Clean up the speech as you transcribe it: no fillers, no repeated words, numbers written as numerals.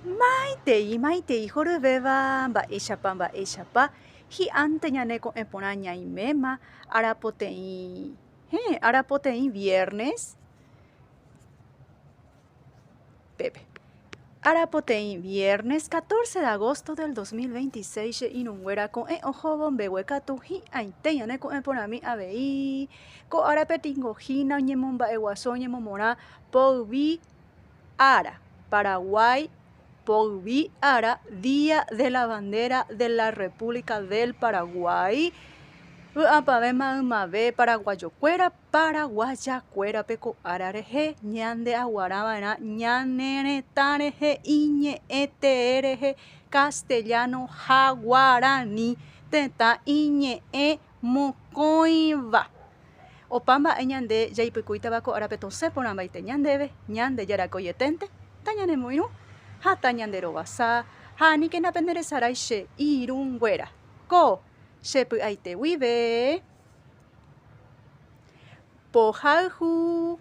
Maitei, maitei horyvéva, mba'éichapa, mba'éichapa, hi'ánte ñane ko'ẽ porã ñaiméma arapoteĩ, héẽ, arapoteĩ viernes pépe. Arapoteĩ viernes 14 de agosto del 2026 che irũnguéra ko'ẽ ohóvo mbeguekatu hi'ãite ñane ko'ẽ porãmi avei. Ko árape tingo hína oñemomba'eguasu oñemomorã poyvi ára, Paraguái poyvi ára, Día de la Bandera de la República del Paraguay, vy'apavẽ maymave paraguayokuéra, paraguayakuérape ko ára rehe ñande aguarava'erã ñane retã rehe iñe'ẽ tee rehe castellano ha guarani tetã iñe'ẽ mokõiva. Opa mba'e ñande jaipykúitava ko árape tosẽ porãmbaite ñandéve, Ñandejára ko'ieténte, tañanemoirũ ha tañanderovasa, ha aníkena penderesarái che irũnguéra. Ko che py'aite guive pohayhu.